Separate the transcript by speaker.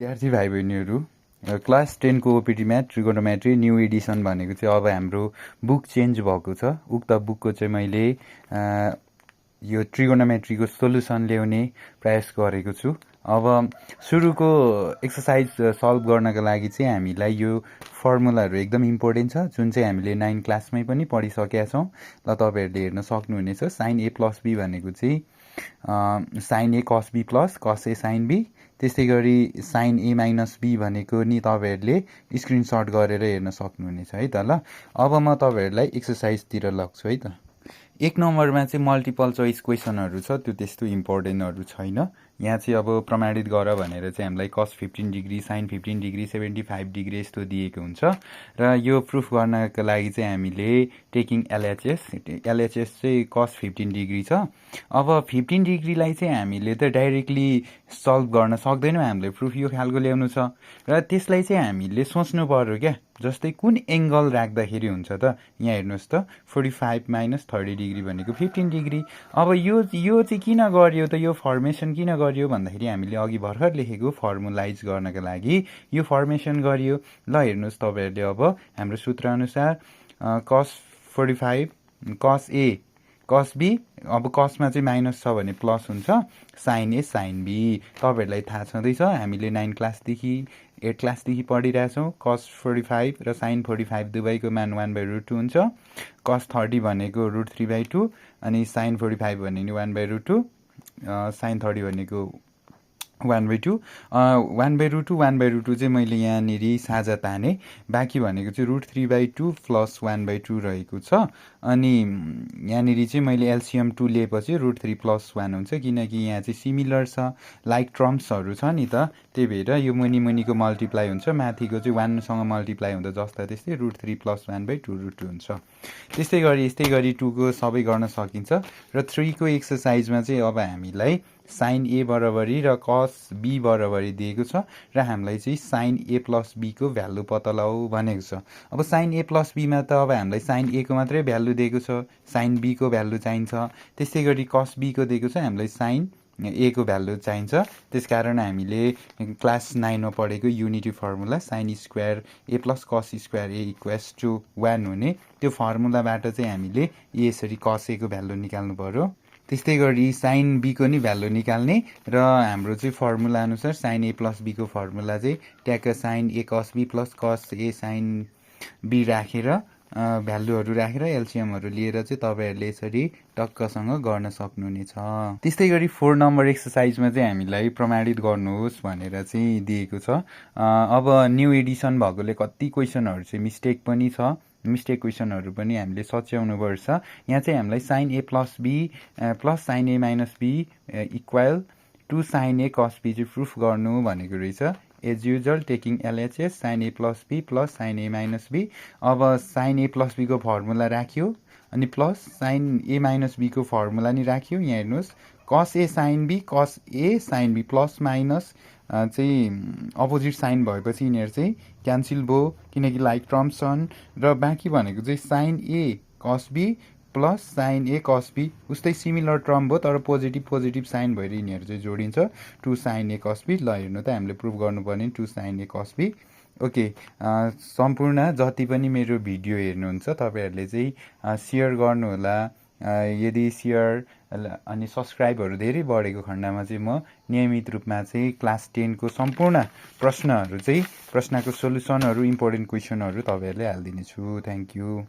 Speaker 1: विद्यार्थी भाइ बहिनीहरू, क्लास 10 को OPT math trigonometry new Edison भनेको चाहिँ अब हाम्रो बुक चेन्ज भएको छ। उक्त बुकको चाहिँ मैले यो ट्रिगोनोमेट्रीको सोल्युसन ल्याउने प्रयास गरेको छु। अब सुरुको एक्सर्साइज सल्भ गर्नका लागि चाहिँ हामीलाई यो फर्मुलाहरू एकदम इम्पोर्टेन्ट छ, जुन चाहिँ हामीले 9 क्लासमै पनि पढिसकेका छौँ। ल तपाईँहरूले हेर्न सक्नुहुनेछ, साइन ए प्लस बी भनेको चाहिँ sign A cos be plus cos A sine be. त्यस्तै गरी साइन ए माइनस बी भनेको नि तपाईँहरूले स्क्रिनसट गरेर हेर्न सक्नुहुनेछ है त। ल अब म तपाईँहरूलाई एक्सर्साइजतिर लग्छु है त। 1 नम्बरमा चाहिँ मल्टिपल चोइस क्वेसनहरू छ, त्यो त्यस्तो इम्पोर्टेन्टहरू छैन। यहाँ चाहिँ अब प्रमाणित गर भनेर चाहिँ हामीलाई कस 15 डिग्री, साइन 15 डिग्री, 75 डिग्री यस्तो दिएको हुन्छ र यो प्रुफ गर्नका लागि चाहिँ हामीले टेकिङ एलएचएस चाहिँ कस 15 डिग्री छ। अब 15 डिग्रीलाई चाहिँ हामीले त डाइरेक्टली सल्भ गर्न सक्दैनौँ, हामीले प्रुफ यो खालको ल्याउनु छ र त्यसलाई चाहिँ हामीले सोच्नु पर्यो क्या, जस्तै कुन एङ्गल राख्दाखेरि हुन्छ त। यहाँ हेर्नुहोस् त, 45 माइनस 30 डिग्री भनेको 15 डिग्री। अब यो चाहिँ किन गरियो त, यो फर्मेसन किन गरियो भन्दाखेरि हामीले अघि भर्खर लेखेको फर्मुलाइज गर्नका लागि यो फर्मेसन गरियो। ल हेर्नुहोस् तपाईँहरूले, अब हाम्रो सूत्रअनुसार कस 45 कस ए कस बी, अब कसमा चाहिँ माइनस छ भने प्लस हुन्छ, साइन ए साइन बी। तपाईँहरूलाई थाहा छँदैछ, हामीले 9 क्लासदेखि 8 क्लासदेखि पढिरहेछौँ। कस 45 र साइन 45 दुवैको मान 1/√2 हुन्छ। कस 30 भनेको √3/2 अनि साइन 45 भनेको 1/√2, साइन 30 भनेको 1/2। 1/√2 1/√2 चाहिँ मैले यहाँनिर साझा ताने, बाँकी भनेको चाहिँ √3/2 प्लस 1/2 रहेको छ। अनि यहाँनिर चाहिँ मैले एलसिएम 2 लिएपछि √3 प्लस 1 हुन्छ, किनकि यहाँ चाहिँ सिमिलर छ, लाइक टर्म्सहरू छ नि त, त्यही भएर यो मुनिको मल्टिप्लाई हुन्छ, माथिको चाहिँ 1सँग मल्टिप्लाई हुँदा जस्ता त्यस्तै √3 प्लस 1/2 हुन्छ। त्यस्तै गरी 2 को सबै गर्न सकिन्छ। र 3 को एक्सर्साइजमा चाहिँ अब हामीलाई साइन ए बराबरी र कस बी बराबरी दिएको छ र हामीलाई चाहिँ साइन ए प्लस बीको भ्यालु पत्ता लगाऊ भनेको छ। अब साइन ए प्लस बीमा त अब हामीलाई साइन ए को मात्रै भ्यालु दिएको छ, साइन बीको भ्यालु चाहिन्छ। त्यस्तै गरी कस बीको दिएको छ, हामीलाई साइन ए को भ्यालु चाहिन्छ। त्यसकारण हामीले क्लास 9मा पढेको unity formula sine square A plus cos square A equals to 1 हुने त्यो फर्मुलाबाट चाहिँ हामीले यसरी कस ए को भ्यालु निकाल्नु पर्यो। त्यस्तै गरी साइन बीको नि भ्यालु निकाल्ने र हाम्रो चाहिँ फर्मुला अनुसार साइन ए प्लस बीको फर्मुला चाहिँ ट्याक्क sign A cos be plus cos A sine be राखेर भ्यालुहरू राखेर एलसिएमहरू लिएर चाहिँ तपाईँहरूले यसरी टक्कसँग गर्न सक्नुहुनेछ। त्यस्तै गरी 4 नम्बर एक्सर्साइजमा चाहिँ हामीलाई प्रमाणित गर्नुहोस् भनेर चाहिँ दिएको छ। अब न्यू एडिसन भएकोले कति क्वेसनहरू चाहिँ मिस्टेक पनि छ, मिस्टेक क्वेसनहरू पनि हामीले सच्याउनुपर्छ। यहाँ चाहिँ हामीलाई sine A plus B plus sine A minus B equal to sine A cos B चाहिँ प्रुफ गर्नु भनेको रहेछ। As usual taking LHS sine A plus B plus sine A minus B. अब साइन ए प्लस बीको formula राख्यो अनि plus sine A minus बीको formula नि राख्यो। यहाँ हेर्नुहोस्, cos A sine B plus minus चाहिँ अपोजिट साइन भएपछि यिनीहरू चाहिँ क्यान्सल भयो, किनकि लाइक टर्म्स छन्। र बाँकी भनेको चाहिँ sign A cos be plus sine A cos be, उस्तै सिमिलर टर्म भयो तर पोजिटिभ साइन भएर यिनीहरू चाहिँ जोडिन्छ, 2 साइन ए कस बी। ल हेर्नु त, हामीले प्रुफ गर्नुपर्ने 2 sign A cos be. Okay, सम्पूर्ण जति पनि मेरो भिडियो हेर्नुहुन्छ तपाईँहरूले चाहिँ सेयर गर्नुहोला। यदि सेयर अनि सब्सक्राइबहरू धेरै बढेको खण्डमा चाहिँ म नियमित रूपमा चाहिँ क्लास 10 को सम्पूर्ण प्रश्नको सोल्युसनहरू, इम्पोर्टेन्ट क्वेसनहरू तपाईँहरूले हालिदिनेछु। Thank you.